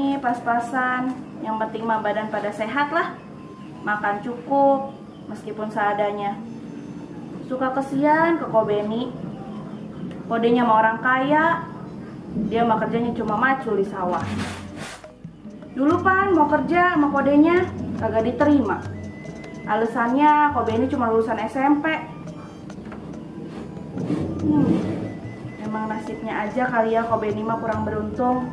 nih pas-pasan. Yang penting mah badan pada sehat lah. Makan cukup, meskipun seadanya. Suka kesian ke Ko Beni. Kodenya sama orang kaya, dia mah kerjanya cuma macul di sawah. Dulu Pan mau kerja sama kodenya, kagak diterima. Alasannya Ko Beni cuma lulusan SMP. Emang nasibnya aja kali ya Ko Beni mah kurang beruntung.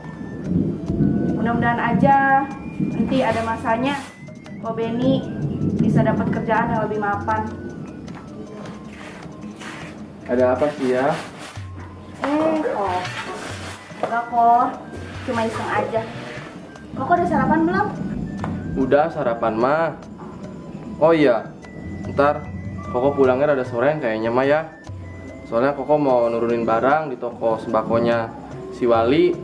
Mudah-mudahan aja nanti ada masanya Ko Beni bisa dapat kerjaan yang lebih mapan. Ada apa sih ya? Kok enggak kok, cuma iseng aja. Kok udah sarapan belum? Udah sarapan mah. Oh iya, ntar Koko pulangnya rada sorean kayaknya mah ya. Soalnya Koko mau nurunin barang di toko sembakonya si Wali.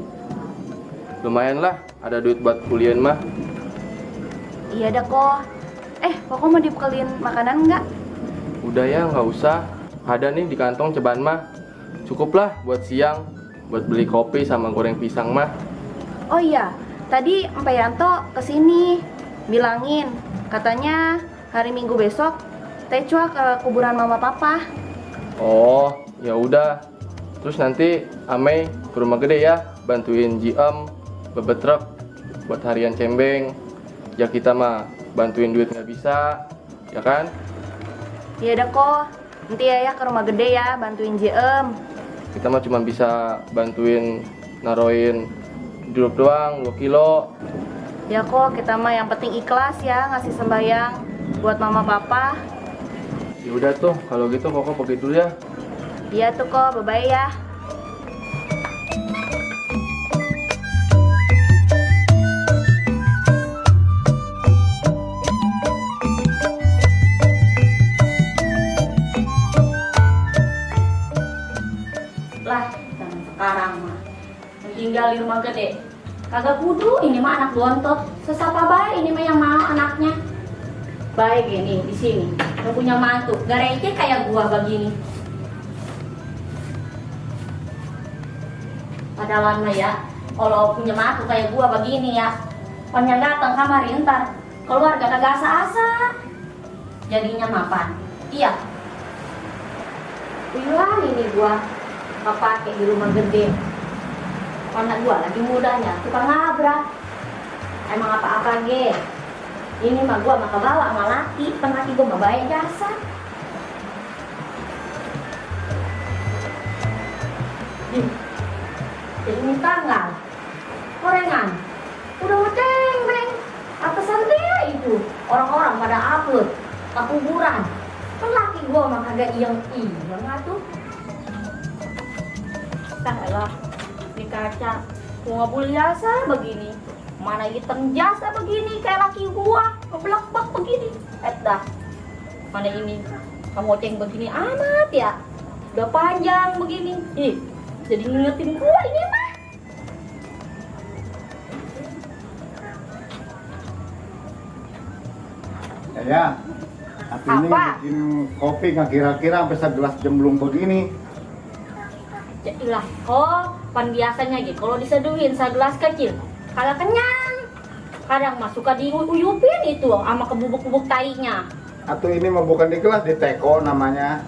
Lumayan lah, ada duit buat kuliah mah. Iya dah kok. Kok mau dibekelin makanan enggak? Udah ya, nggak usah. Ada nih di kantong cobaan mah. Cukup lah buat siang, buat beli kopi sama goreng pisang mah. Oh iya, tadi Mpe Yanto kesini bilangin katanya hari Minggu besok Teh Chua ke kuburan mama papa. Oh, ya udah. Terus nanti Amei ke rumah gede ya, bantuin Jiem bebet truk buat harian cembeng. Ya kita mah bantuin duit nggak bisa, ya kan? Iya dah kok. Nanti ya ke rumah gede ya, bantuin Jiem. Kita mah cuma bisa bantuin naroin jeruk doang 2 kilo. Ya kok, kita mah yang penting ikhlas ya ngasih sembayang buat mama papa. Ya udah tuh, kalau gitu Koko pergi dulu ya. Iya tuh kok, bye-bye ya. Lah, zaman sekarang mah tinggal di rumah gede. Kagak kudu ini mah anak bontot. Sesapa baik ini mah yang mau anaknya. Baik gini di sini. Udah punya mantu, gak receh kayak gua begini. Padahal mah ya, kalau punya mantu kayak gua begini ya, pan yang datang kamari ntar keluarga kagak asa-asa. Jadinya mapan. Iya. Bilang ini gua pakai di rumah gede. Anak gua lagi mudanya tukang nabrak. Emang apa-apa ge. Ini mah gua mah kebawa sama laki, laki gua mah bayar jasa. Jadi ini tanggal gorengan udah ngeceng-ceng atasan dia itu orang-orang pada upload ke kuburan. Kan laki gua mah kagak iyeng tuh. Lah di kaca gua ngabul jasa begini, mana hitam jasa begini kayak laki gua ngeblak-blak begini. Dah mana ini kamu ceng begini amat ya, udah panjang begini. Jadi ngingetin gua ini mah. Ya, tapi ini bikin kopi nggak kira-kira sampai segelas jemblung begini. Jadilah, pan biasanya gitu. Kalau diseduhin segelas kecil, kagak kenyang. Kadang mah suka diuyupin itu sama kebubuk-bubuk tainya. Atau ini mah bukan di gelas, di teko namanya.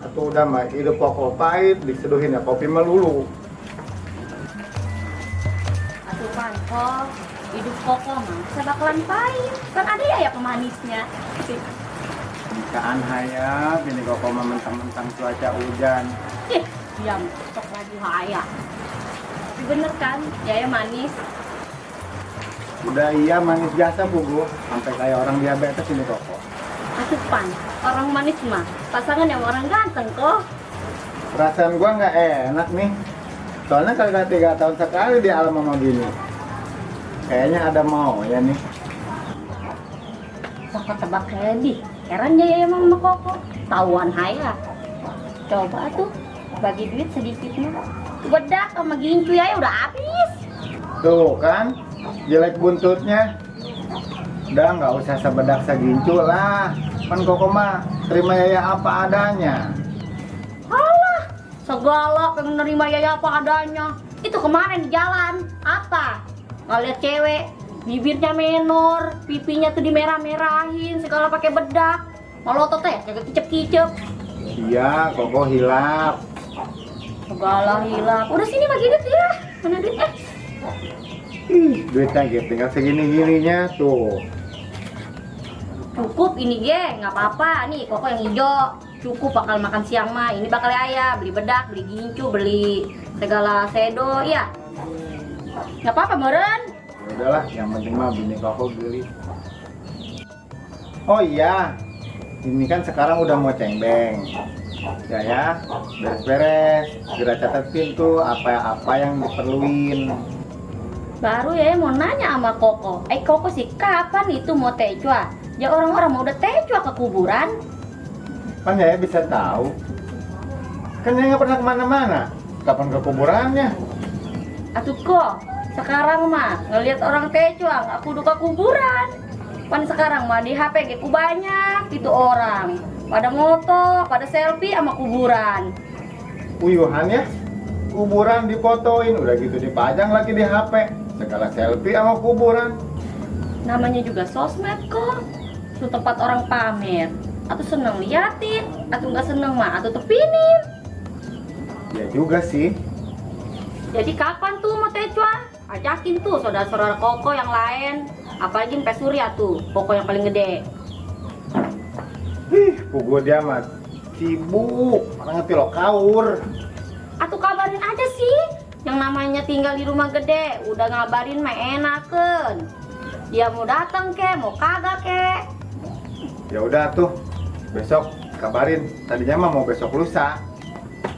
Atau udah mah hidup pokok pahit, diseduhin ya kopi melulu. Atau kan, hidup koko mah saya bakalan pahit. Kan ada ya pemanisnya. Kaan haya, bini koko mah mentang-mentang cuaca hujan. Diam, stok lagi haya. Tapi bener kan, ya manis. Udah iya manis biasa Bu. Sampai kayak orang diabetes ini koko. Asupan, orang manis mah pasangan yang orang ganteng kok. Perasaan gua nggak enak nih. Soalnya kagak 3 tahun sekali di alam sama gini. Kayaknya ada mau ya nih. Sok tebak Hedi. Heran ya emang sama koko. Tauan haya. Coba tuh bagi duit sedikit mah. Bedak sama gincu ya udah habis. Tuh kan, jelek buntutnya. Udah nggak usah sebedak segincu lah. Kan koko mah terima ya apa adanya. Alah, segala pengen nerima ya apa adanya. Itu kemarin di jalan apa? Kalau lihat cewek, bibirnya menor, pipinya tuh dimerah-merahin, segala pakai bedak. Kalau ototnya kayak kicep-kicep. Iya, Koko hilap. Segala hilap. Udah sini bagi duit ya. Mana duitnya? Duitnya gitu, tinggal segini-gininya tuh. Cukup ini ge, nggak apa-apa. Nih Koko yang hijau. Cukup bakal makan siang mah. Ini bakal ayah, beli bedak, beli gincu, beli segala sedo, ya. Nggak apa-apa meren. Ya udahlah, yang penting mah bini Koko geli. Oh iya, ini kan sekarang udah mau cengbeng. Ya, beres-beres. Segera catetin tuh apa yang diperluin. Baru ya mau nanya sama Koko. Koko sih kapan itu mau tecua? Ya orang-orang mau udah tecua ke kuburan. Kan ya bisa tahu. Kan ya nggak pernah kemana-mana. Kapan ke kuburannya? Atuh kok, sekarang mah ngelihat orang tecua nggak kudu ke kuburan. Pan sekarang mah di HP gitu banyak itu orang. Pada moto, pada selfie sama kuburan. Uyuhan ya. Kuburan difotoin, udah gitu dipajang lagi di HP. Segala selfie sama kuburan. Namanya juga sosmed kok. Itu tempat orang pamer. Atau seneng liatin, atau nggak seneng mah, atau tepinin. Ya juga sih. Jadi kapan tuh mau tecua? Ajakin tuh saudara-saudara Koko yang lain. Apalagi Mpe Surya tuh, Koko yang paling gede. Pugu dia mah sibuk. Orang ngerti lo kaur. Atau kabarin aja sih. Yang namanya tinggal di rumah gede, udah ngabarin mah enaken. Dia mau datang ke, mau kagak ke. Ya udah tuh. Besok kabarin. Tadinya mah mau besok lusa.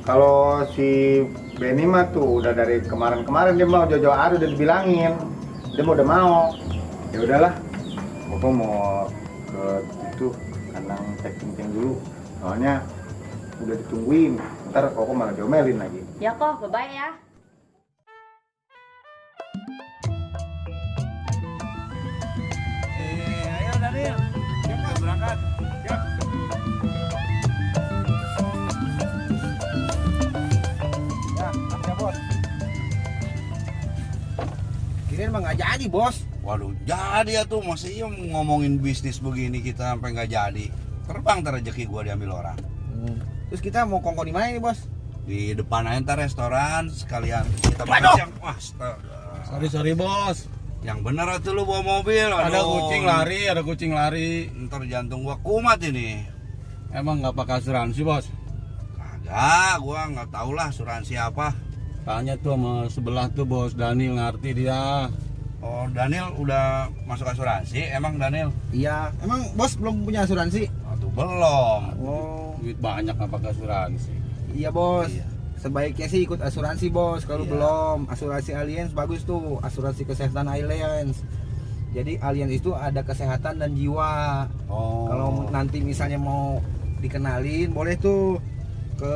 Kalau si Benny mah tuh udah dari kemarin-kemarin dia mau Jojo Aru udah dibilangin. Dia mau udah mau. Ya udahlah. Koko mau ke itu kandang cek-cek dulu. Soalnya udah ditungguin. Ntar Koko malah diomelin lagi. Ya kok, bye-bye ya. Ayo Daniel, kita berangkat. Yuk. Ya bos. Kirain mah nggak jadi bos. Waduh, jadi ya tuh masih iya ngomongin bisnis begini kita sampai nggak jadi. Terbang ntar rezeki gua diambil orang. Terus kita mau kongko di mana nih bos? Di depan aja ntar restoran sekalian kita makan siang. Wah, astaga. Sorry bos, Yang bener tuh lu bawa mobil. ada aduh. kucing lari. Ntar jantung gua kumat ini. Emang nggak pakai asuransi bos? Kagak, gua nggak tahu lah asuransi apa. Tanya tuh sama sebelah tuh bos, Daniel ngerti dia. Oh, Daniel udah masuk asuransi? Emang Daniel? Iya. Emang bos belum punya asuransi? Aduh, belum. Oh. Duit banyak nggak pakai asuransi. Iya bos. Iya. Sebaiknya sih ikut asuransi bos. Kalau Iya. belum, asuransi Allianz bagus tuh. Asuransi kesehatan Allianz. Jadi Allianz itu ada kesehatan dan jiwa. Oh. Kalau nanti misalnya mau dikenalin, boleh tuh ke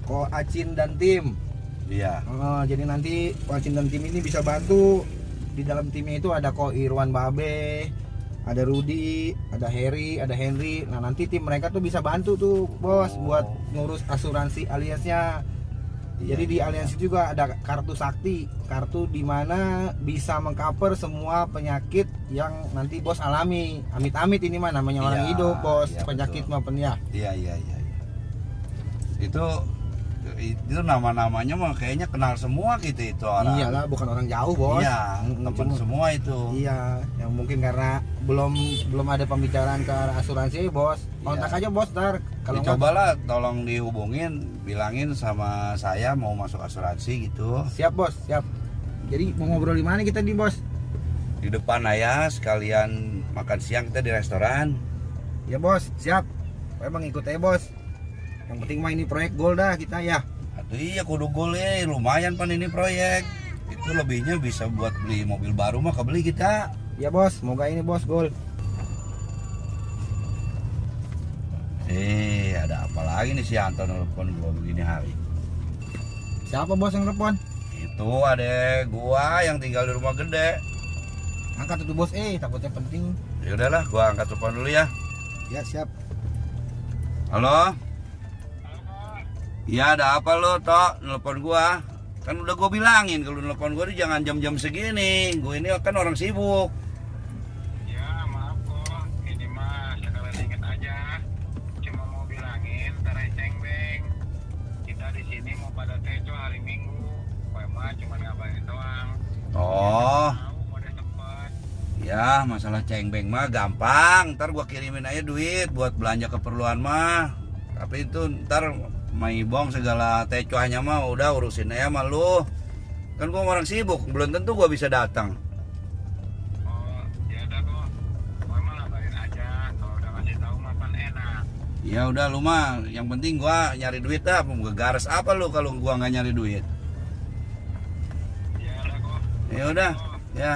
Ko Acin dan tim. Iya. Jadi nanti Ko Acin dan tim ini bisa bantu. Di dalam timnya itu ada Ko Irwan Babe, ada Rudi, ada Harry, ada Henry. Nah nanti tim mereka tuh bisa bantu tuh bos buat ngurus asuransi Allianznya. Jadi di Allianz juga ada kartu sakti, kartu di mana bisa mengcover semua penyakit yang nanti bos alami. Amit-amit ini mah namanya orang Iya, hidup bos, iya, penyakit betul. maupun ya. Iya. Itu nama-namanya mah kayaknya kenal semua gitu itu orang. Iyalah, bukan orang jauh bos. Iya, temen Cuma- semua itu. Iya, yang mungkin karena belum ada pembicaraan ke arah asuransi bos. Kontak Iya. aja bos ntar. Kalau nggak- Cobalah tolong dihubungin, bilangin sama saya mau masuk asuransi gitu. Siap bos, siap. Jadi mau ngobrol di mana kita di bos? Di depan ayah sekalian makan siang kita di restoran. Ya bos, siap. Emang ikut aja bos. Yang penting mah ini proyek goal dah kita ya. Aduh iya kudu goleh, lumayan pan ini proyek. Itu lebihnya bisa buat beli mobil baru mah kebeli kita. Ya bos, semoga ini bos goal. Ada apa lagi nih si Anton nelfon gua begini hari? Siapa bos yang telepon? Itu adek gua yang tinggal di rumah gede. Angkat tuh bos, takutnya penting. Ya udahlah, gua angkat telepon dulu ya. Ya siap. Halo? Iya, ada apa lo, Tok? Nelpon gua. Kan udah gue bilangin kalau nelfon gue jangan jam-jam segini. Gue ini kan orang sibuk. Ya maaf kok, ini mah sekalian inget aja. Cuma mau bilangin, tarai cengbeng. Kita di sini mau pada tejo hari Minggu. Gue mah cuma ngabarin doang. Oh, Tahu mau ada sempet. ya masalah cengbeng mah gampang. Ntar gue kirimin aja duit buat belanja keperluan mah. Tapi itu ntar maibong segala tecohnya mah udah urusin aja sama lu. Kan gue orang sibuk, belum tentu gue bisa datang. Oh, ya udah kok. Gue mah ngabarin aja. Kalau udah ngasih tahu makan enak. Ya udah lu mah, yang penting gue nyari duit dah. Garas apa lu kalau gue nggak nyari duit? Ya udah kok. Ya udah, ya.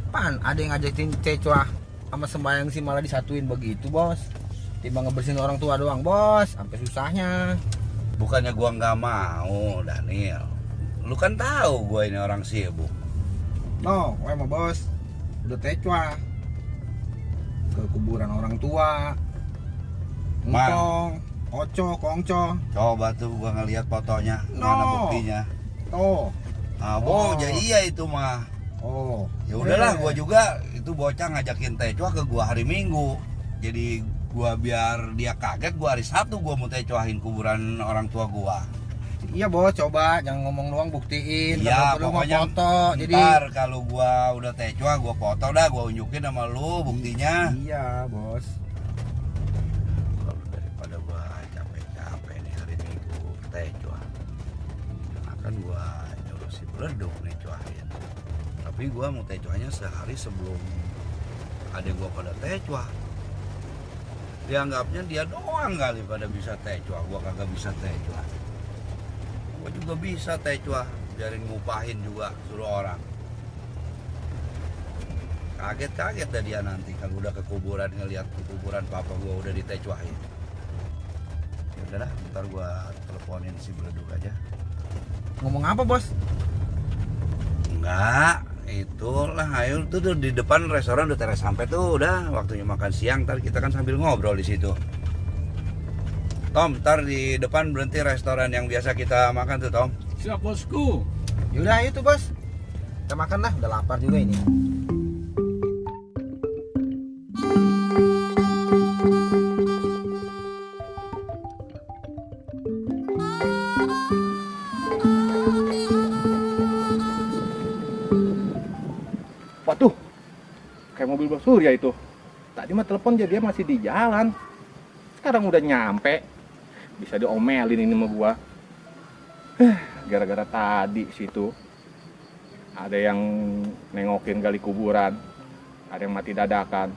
Pan ada yang ngajakin Cecoa sama sembahyang sih malah disatuin begitu, Bos. Timbang ngebersihin orang tua doang, Bos, sampai susahnya. Bukannya gua nggak mau, Daniel. Lu kan tahu gua ini orang sibuk. No, gue mah Bos. Udah Cecoa ke kuburan orang tua. Man. Ngkong, Oco, Kongco. Coba tuh gua ngeliat fotonya, No. mana buktinya? Oh. Ah, Oh. ya iya itu mah. Oh. Ya udahlah, gua juga itu bocah ngajakin Tecoa ke gua hari Minggu. Jadi gua biar dia kaget, gua hari Sabtu gua mau tecoahin kuburan orang tua gua. Iya, Bos, coba jangan ngomong doang, buktiin. Iya, Kalau perlu mau pokoknya foto. Jadi ntar kalau gua udah tecoa, gua foto dah, gua unjukin sama lu buktinya. iya, Bos. Kalau daripada gua capek-capek nih hari Minggu tecoa, akan gua nyuruh si Beleduk necoahin. Tapi gua mau tecoanya sehari sebelum ada gua pada tecoa. Dianggapnya dia doang kali pada bisa tecoa, gua kagak bisa tecoa. Gua juga bisa tecoa, biarin ngupahin juga suruh orang. Kaget-kaget dah dia nanti kalau udah ke kuburan ngeliat ke kuburan papa gua udah ditecoahin. Ya udahlah, ntar gua teleponin si Beleduk aja. Ngomong apa, Bos? Enggak, itulah ayo tuh di depan restoran udah teres sampai tuh udah waktunya makan siang. Ntar kita kan sambil ngobrol di situ. Tom, ntar di depan berhenti restoran yang biasa kita makan tuh, Tom. Siap bosku. Yaudah, itu Bos. Kita makan lah, udah lapar juga ini. Waduh, kayak mobil Bos Surya itu. Tadi mah telepon dia masih di jalan. Sekarang udah nyampe. Bisa diomelin ini sama gua. Gara-gara tadi situ ada yang nengokin gali kuburan, ada yang mati dadakan.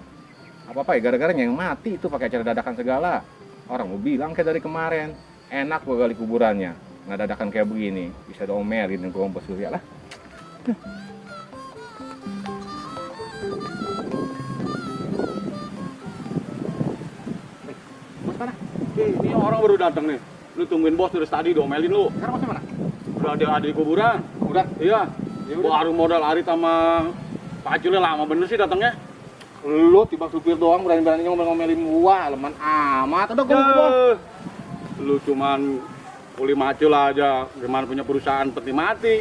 Apa-apa ya gara-garanya yang mati itu pakai acara dadakan segala. Orang mau bilang kayak dari kemarin, enak gua gali kuburannya. Nggak dadakan kayak begini, bisa diomelin gua sama Bos Surya lah. Ini orang baru datang nih. Lu tungguin bos dari tadi domelin lu. Sekarang Bosnya mana? Udah ada di kuburan. Kuburan? Iya. Ya udah. Baru modal Arit sama Pak Acilnya lama bener sih datangnya. Lu tiba supir doang berani-beraninya ngomel-ngomelin gua, leman amat. Udah gua Bos. Lu cuman kuli macul aja, gimana punya perusahaan peti mati.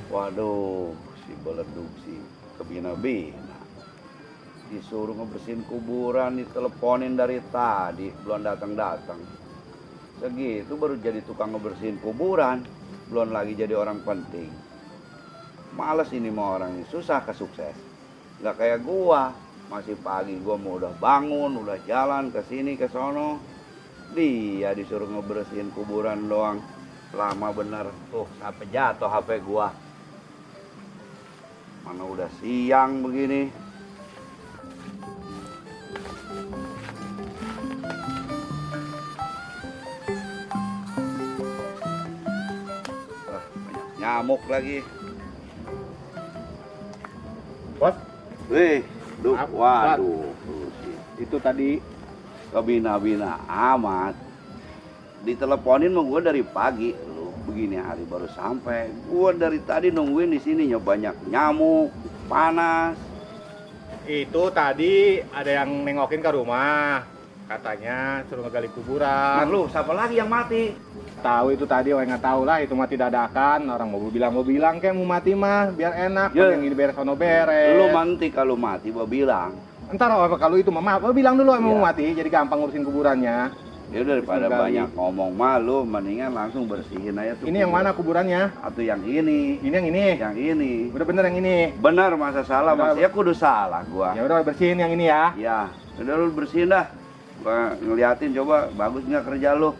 Waduh, si Beleduk sih kebina-bina. Disuruh ngebersihin kuburan, diteleponin dari tadi, belum datang-datang. Segitu baru jadi tukang ngebersihin kuburan, belum lagi jadi orang penting. Males ini mau orang ini, susah kesukses. Gak kayak gua, masih pagi gua mau udah bangun, udah jalan ke sini ke sono. Dia disuruh ngebersihin kuburan doang, lama bener. Tuh, sampai jatuh HP gua. Mana udah siang begini. Banyak nyamuk lagi. Bos, Wih, Maaf, waduh, itu tadi kebina-bina amat. Diteleponin mau gue dari pagi, lu begini hari baru sampai. Gue dari tadi nungguin di sini banyak nyamuk, panas. itu tadi ada yang nengokin ke rumah. Katanya suruh ngegali Nah, kuburan. lu siapa lagi yang mati? Tahu itu tadi, orang nggak tahu lah, itu mati dadakan. Orang mau bilang kayak mau mati mah biar enak. Ya. Yang ini beres sono beres. Lu nanti kalau mati gua bilang. Entar kalau itu mama, bilang dulu emang Iya. mau mati, jadi gampang ngurusin kuburannya. Ya daripada Terus gali. banyak ngomong malu, mendingan langsung bersihin aja tuh. Ini yang mana kuburannya? Atau yang ini? Ini yang ini. Yang ini. Udah bener yang ini. Benar, masa salah, Udah. Mas. Ya kudu salah gua. Ya udah bersihin yang ini ya. Ya, udah lu bersihin dah. Gua ngeliatin coba bagus nggak kerja lu.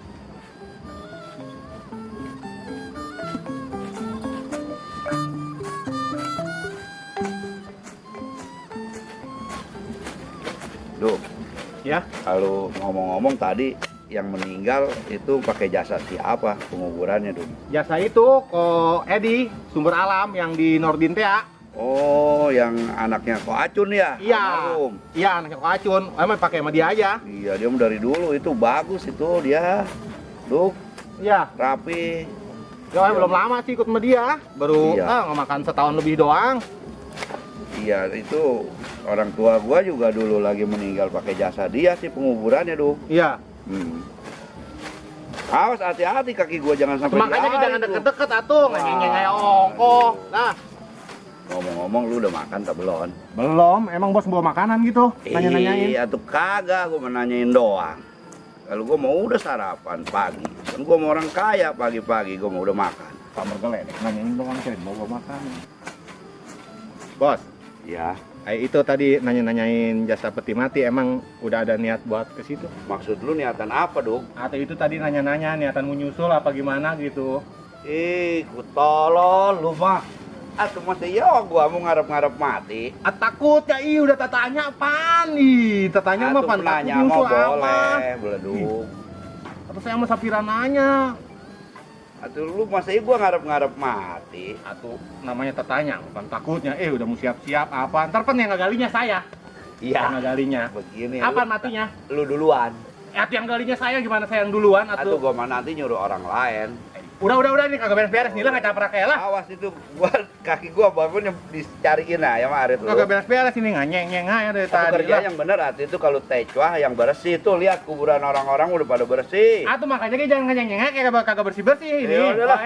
Duh, Ya. kalau ngomong-ngomong tadi yang meninggal itu pakai jasa siapa penguburannya, Duh? Jasa itu kok Edi, sumber alam yang di Nordin teh ya. Oh, yang anaknya Ko Acun ya? Iya. Almarhum. Iya, anaknya kok Acun. Emang pakai sama dia aja. Iya, dia dari dulu itu bagus itu dia. Duh, Iya. rapi. Ya, belum lama sih ikut sama dia. Baru Iya. nggak makan setahun lebih doang. Iya, itu orang tua gua juga dulu lagi meninggal pakai jasa dia sih penguburannya, Duh. Iya. Awas, hati-hati kaki gua jangan sampai Makanya diarit, jangan Duh. deket-deket atuh, Wah. ngengeng kayak ongkoh. Nah, Ngomong-ngomong, lu udah makan tak belum? belum. Emang bos bawa makanan gitu? Nanya-nanyain. Iya tuh kagak, gua menanyain doang. Kalau gua mau udah sarapan pagi, kan gua mau orang kaya pagi-pagi gua mau udah makan. Pak Mergeledek nanyain doang, kirain mau bawa makanan. Bos, Ya, itu tadi nanya-nanyain jasa peti mati, emang udah ada niat buat ke situ? maksud lu niatan apa, Duk? Atau itu tadi nanya-nanya niatan mau nyusul apa gimana gitu? Ku tolol lu mah. Atuh masih ya gua mau ngarep-ngarep mati. Takutnya udah tatanya apaan nih? Tatanya mah Atuh pan nanya takut mau nyusul apa? boleh, beleduk. Atau saya mau Sapira nanya? Atuh lu masih gua ngarep-ngarep mati. Atau namanya tatanya, bukan takutnya. Udah mau siap-siap apa? Ntar yang ngegalinya saya. Yang Iya. ngegalinya. Begini. Apa matinya? Lu duluan. Atau yang galinya saya gimana? Saya yang duluan Atuh atau? gua mah nanti nyuruh orang lain. Udah ini kagak beres-beres nih lah, nggak caprak ya lah. Awas itu gua kaki gua apapun yang dicariin ya Mak Arit lu. Kagak beres-beres ini nganyeng aja dari Atuh tadi kerja lah. yang bener atuh itu kalau tecwah yang bersih tuh lihat kuburan orang-orang udah pada bersih. Atau makanya dia jangan nganyeng kayak kagak bersih-bersih ini. Ya udahlah.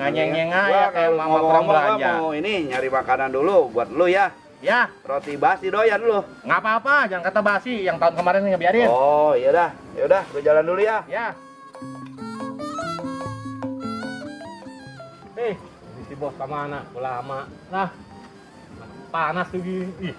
Nganyeng Gua aja kayak kalau mama kurang ngomong-ngomong gua belanja. mau ini nyari makanan dulu buat lu ya. Ya, Roti basi doyan lu. nggak apa-apa, jangan kata basi. Yang tahun kemarin ngebiarin. Oh, iya dah. Yaudah, gue jalan dulu ya. Ya. Ini si bos kemana? Lama. Nah, panas lagi. Ih.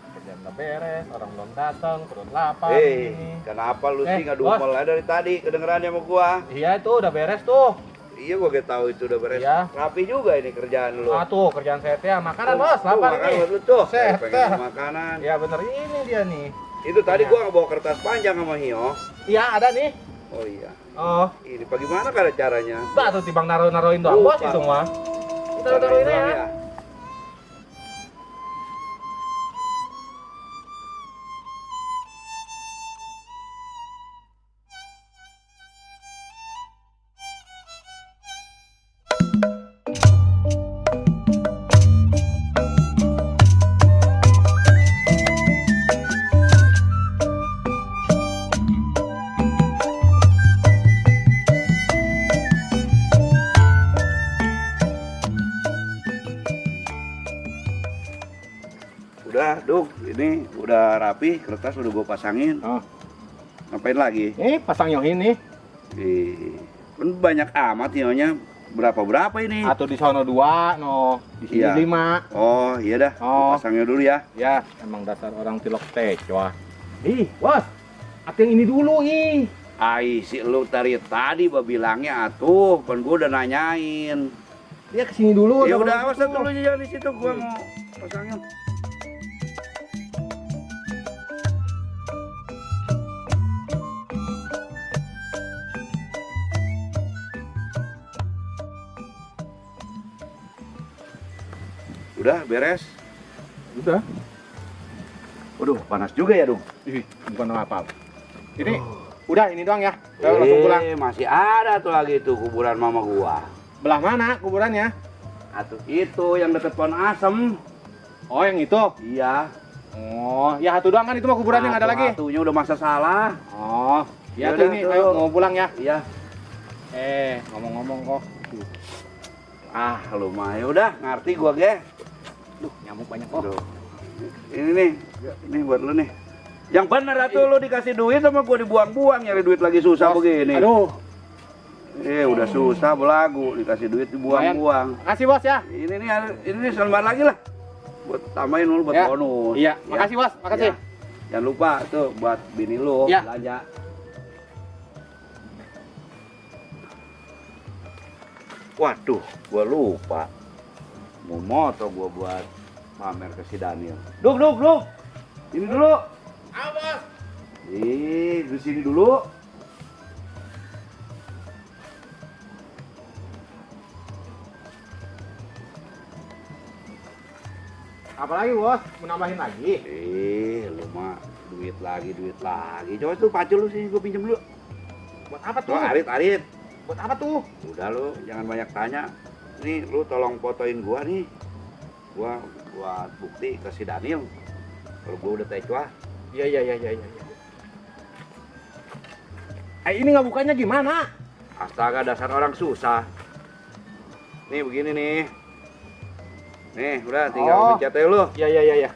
Kerjaan udah beres, orang belum datang, perut lapar. ini. Kenapa lu sih Bos. ngedumel aja dari tadi kedengerannya sama gua? Iya itu udah beres tuh. Iya, gua gak tahu itu udah beres. Iya. Rapi juga ini kerjaan lu. Tuh kerjaan saya teh makanan Tuh, bos, tuh, lapar makan nih. buat lu tuh. Set, Pengen teh. makanan. Ya bener ini dia nih. Itu tadi Iya. gua nggak bawa kertas panjang sama Hio. Iya ada nih. Oh iya. Oh, Ini bagaimana cara caranya? udah tuh timbang naruhin doang bos Lupa. itu semua. Kita Cara taruhin doang ya. Udah, Duk. Ini udah rapi, kertas udah gua pasangin. Oh. Ngapain lagi? Pasang yang ini. Kan banyak amat Hionya. Berapa ini? Atau di sono 2, no. Di sini Iya. 5. Oh, iya dah. Oh. Gua pasangnya dulu ya. Ya, emang dasar orang tilok teh, wah. Bos. Atau yang ini dulu, Ai, si lu dari tadi bilangnya atuh, kan gua udah nanyain. Dia kesini dulu. Ya jangan udah gitu. awas dulu jangan di situ gua mau pasangin. Udah beres. Udah. Waduh, panas juga ya, Dung. Bukan apa. Ini udah ini doang ya. Langsung pulang. Masih ada tuh lagi tuh kuburan mama gua. Belah mana kuburannya? Atuh itu yang deket pohon asem. Oh, yang itu. Iya. Oh, ya satu doang kan itu mah kuburannya nggak ada lagi. Satunya udah masa salah. Oh, ya Yaudah, tuh ini, tuh. ayo mau pulang ya. Iya. Ngomong-ngomong kok. Ah, lumayan udah ngerti gua ge. Duh, nyamuk banyak kok. Aduh. Ini nih, ini buat lu nih. Yang bener atuh lu dikasih duit sama gua dibuang-buang, nyari duit lagi susah begini. Aduh. Udah susah belagu, dikasih duit dibuang-buang. Makasih bos ya. Ini nih selembar lagi lah. Buat tambahin lu buat Ya. bonus. Iya, makasih bos, makasih. Ya. Jangan lupa tuh buat bini lu Ya. belanja. Waduh, gua lupa. Mau moto gua buat pamer ke si Daniel. Duk. Ini dulu. Bos. Di sini dulu. Apalagi bos, mau nambahin lagi? Lu mah duit lagi. Coba tuh pacu lu sini gua pinjem dulu. Buat apa tuh? Tuh, arit. Buat apa tuh? Udah lu, jangan banyak tanya. Nih, lu tolong fotoin gua nih. Gua buat bukti ke si Daniel. Kalau gua udah tecua. Iya. Ini nggak bukanya gimana? Astaga, dasar orang susah. Nih, begini nih. Nih, udah tinggal pencet aja lu. Iya.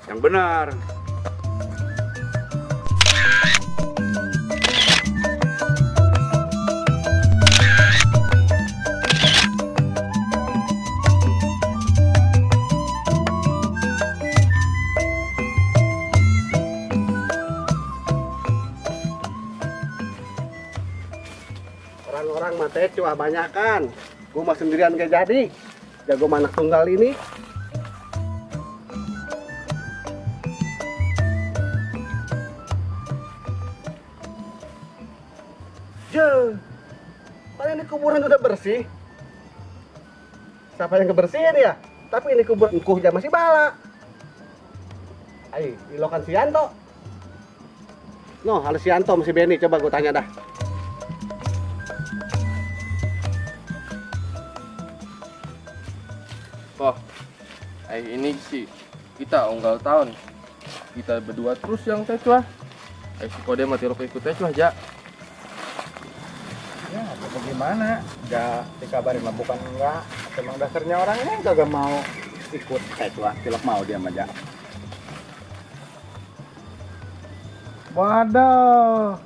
Yang benar. Orang-orang mah cua banyakan. Gua mah sendirian gak jadi. Jago manak tunggal ini. Mana ini kuburan udah bersih? Siapa yang kebersihin ya? Tapi ini kuburan engkuhnya masih bala. Ayo, ilokan si Yanto. No, halus si Yanto masih Beni, coba gue tanya dah. Oh, ini sih kita unggal tahun. Kita berdua terus yang tecua. Si Kode mati rokok ikut tecua aja. Ya, bagaimana? Gak dikabarin mah bukan enggak. Emang dasarnya orangnya kagak mau ikut tecua. Cilok mau dia aja. Waduh,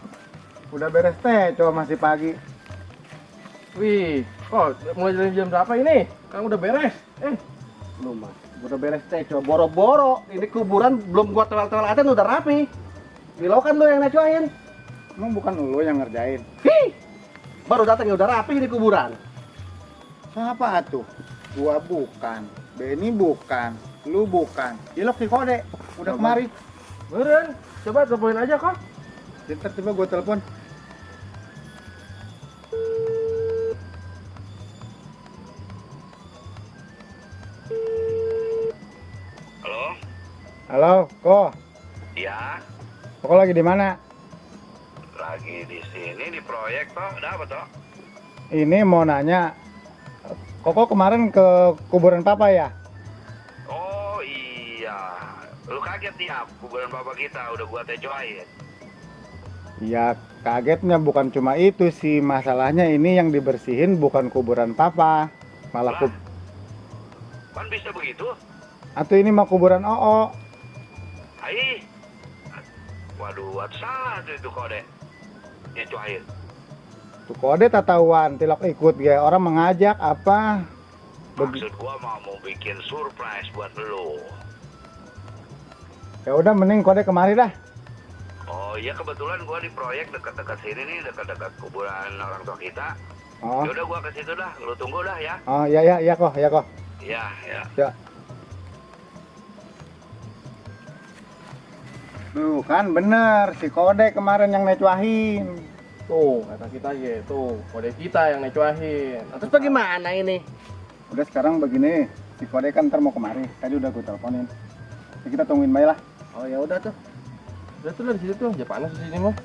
udah beres tecua masih pagi. Wih, kok mulai dari jam berapa ini? Kan udah beres. Belum mas, udah beres tecua, boro-boro. Ini kuburan belum gua tewel-tewelatin udah rapi. Milokan lo yang necuain. Emang bukan lu yang ngerjain? Hi, baru datang ya udah rapi di kuburan. Siapa atuh? Gua bukan, Beni bukan, lu bukan. Cilok si Kode, udah kemari. Beren, coba teleponin aja kok. Ntar coba gua telepon. Halo, Ko. Ya, Koko lagi di mana? lagi di sini di proyek toh. Ada apa toh? Ini mau nanya. Koko kemarin ke kuburan Papa ya? Oh iya, lu kaget ya kuburan bapak kita udah gua tecoain. Ya kagetnya bukan cuma itu sih, masalahnya ini yang dibersihin bukan kuburan Papa, malah Kan bisa begitu? atau ini mah kuburan Oo. Hai. Waduh, salah tuh itu Kode. Tecoain. Tuh Kode tatahuan, tilok ikut ya orang mengajak apa? Maksud gua mau bikin surprise buat lu. Ya udah mending Kode kemari dah. Oh iya, kebetulan gua di proyek dekat-dekat sini nih, dekat-dekat kuburan orang tua kita. Oh. Yaudah gua ke situ dah, lu tunggu dah ya. Oh ya kok. Iya. Ya. Tuh kan bener, si Kode kemarin yang necuahin. Tuh, kata kita gitu. Kode kita yang necuahin. Terus bagaimana ini? Udah sekarang begini, si Kode kan ntar mau kemari. Tadi udah gue teleponin. Ya, kita tungguin baik lah. Oh ya udah tuh. Udah tuh lah di situ tuh, aja panas di sini mah.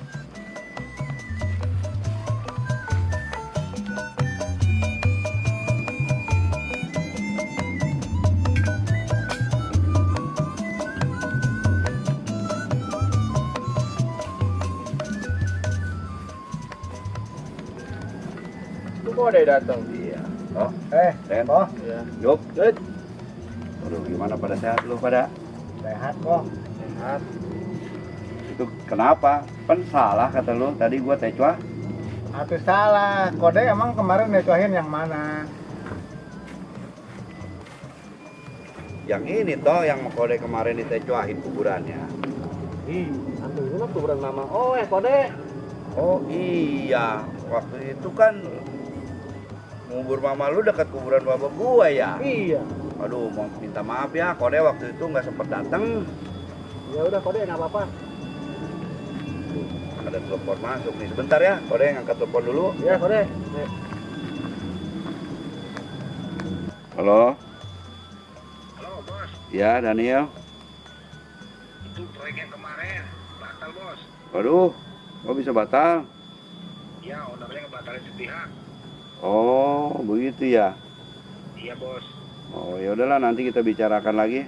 Kode datang. Iya. Oh, Den. Oh, Iya. Yuk. Aduh, gimana pada sehat lu pada? sehat kok. Sehat. Itu kenapa? Kan salah kata lu. Tadi gua tecwa. Atuh salah. Kode emang kemarin necohin yang mana? Yang ini toh yang kode kemarin ditecwahin kuburannya. Ih, atuh ini mah kuburan mama. Oh, kode. Oh iya, waktu itu kan ngubur mama lu dekat kuburan bapak gua ya. Iya. Aduh, mau minta maaf ya, kode waktu itu nggak sempet datang. Ya udah kode nggak apa-apa. Ada telepon masuk nih, sebentar ya, kode ngangkat telepon dulu. Ya kode. Halo. Halo bos. Ya Daniel. Itu proyek yang kemarin batal bos. Waduh, kok bisa batal? Ya ownernya ngebatalin sepihak. Oh, begitu ya. Iya bos. Oh ya udahlah, nanti kita bicarakan lagi.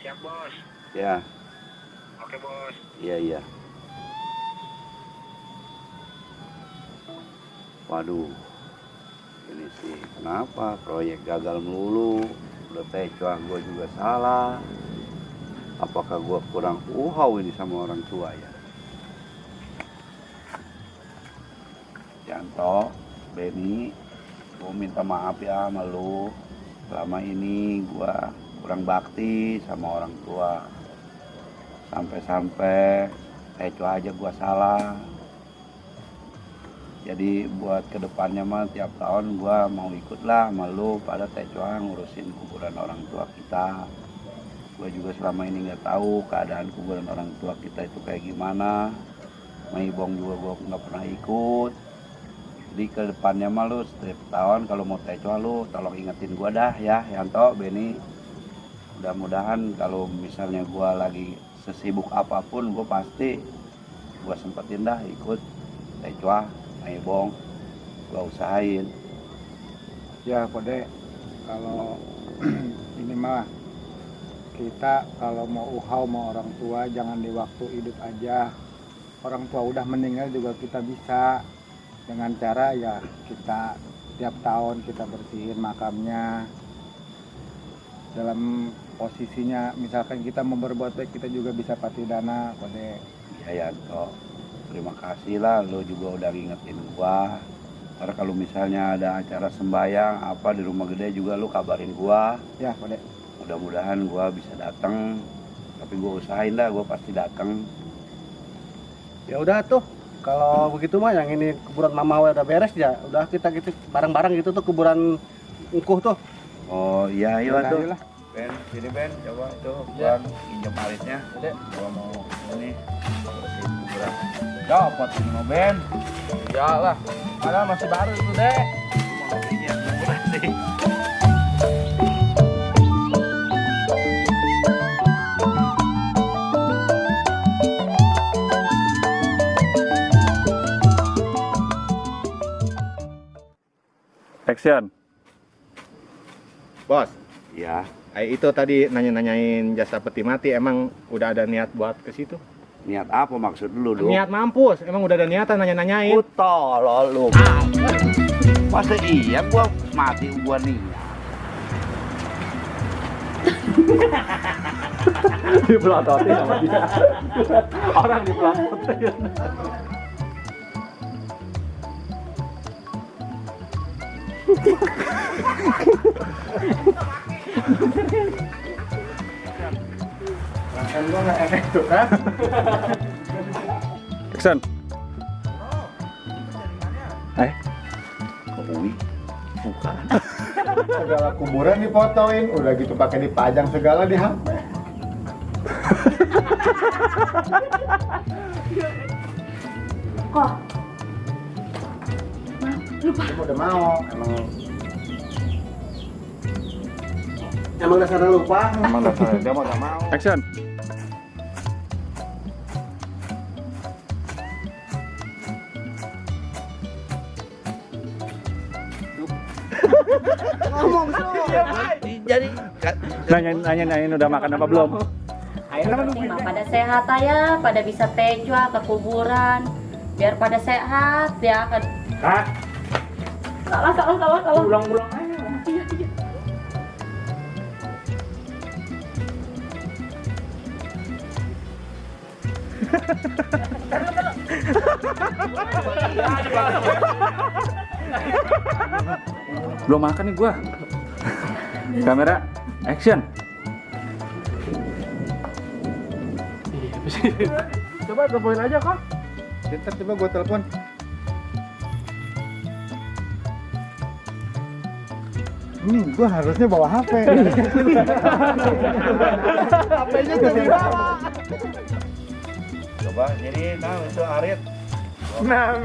Siap bos. Ya, Oke bos. iya. Waduh, ini sih kenapa proyek gagal melulu? Udah tecwa, gue juga salah. Apakah gue kurang uhau ini sama orang tua ya? Yanto, Benny, gue minta maaf ya sama lu. Selama ini gue kurang bakti sama orang tua. Sampai-sampai tecwa aja gue salah. Jadi buat kedepannya mah tiap tahun gue mau ikut lah sama lu pada tecwa ngurusin kuburan orang tua kita. Gue juga selama ini nggak tahu keadaan kuburan orang tua kita itu kayak gimana. Maibong juga gue nggak pernah ikut. Jadi ke depannya mah lu setiap tahun kalau mau tecwa lu tolong ingetin gua dah ya, Yanto, Benny. Mudah-mudahan kalau misalnya gua lagi sesibuk apapun gua pasti gua sempetin dah ikut tecwa, maibong. Gua usahain. Ya kode, kalau ini mah kita kalau mau uhau mau orang tua jangan di waktu hidup aja. Orang tua udah meninggal juga kita bisa dengan cara ya kita tiap tahun kita bersihin makamnya. Dalam posisinya misalkan kita mau berbuat baik kita juga bisa patidana kode. Ya Yanto, terima kasih lah lu juga udah ngingetin gua. Karena kalau misalnya ada acara sembahyang apa di rumah gede juga lu kabarin gua. Ya kode. Mudah-mudahan gua bisa datang. Tapi gua usahain dah, gua pasti datang. Ya udah tuh. Kalau begitu mah yang ini kuburan mama udah beres ya. Udah kita gitu bareng-bareng gitu tuh kuburan engkuh tuh. Oh iya iya Udah, tuh. ayolah. Ben, sini Ben, coba tuh gua pinjam aritnya. Gua mau ini bersihin kuburan. Dapat ini mau Ben. Iyalah. Padahal masih baru itu, Dek. Mau pinjam kuburan sih. Action. Bos, Ya, itu tadi nanya-nanyain jasa peti mati, emang udah ada niat buat ke situ? niat apa maksud lu, Duk? Niat mampus, emang udah ada niatan nanya-nanyain. Tolol lu. Masa iya gua mati gua niat. Dipelototin sama dia. Orang dipelototin. Kan gua nggak enak tuh kan. Action. Ui, bukan. Segala kuburan difotoin, udah gitu pakai dipajang segala di HP. Kok? Dia udah mau, Emang dasarnya lupa. Emang dasar dia mau gak mau. Action. Ngomong tuh. Jadi Nanyain udah makan apa belum? Penting mah pada sehat ya, pada bisa tecwa ke kuburan, biar pada sehat ya. Salah. Ulang-ulang aja. Iya. Belum makan nih gua. Kamera, action. Coba teleponin aja kok. Ntar coba gue telepon. Ini gue harusnya bawa HP. HP-nya tuh dibawa. Coba jadi itu Arit. Nah.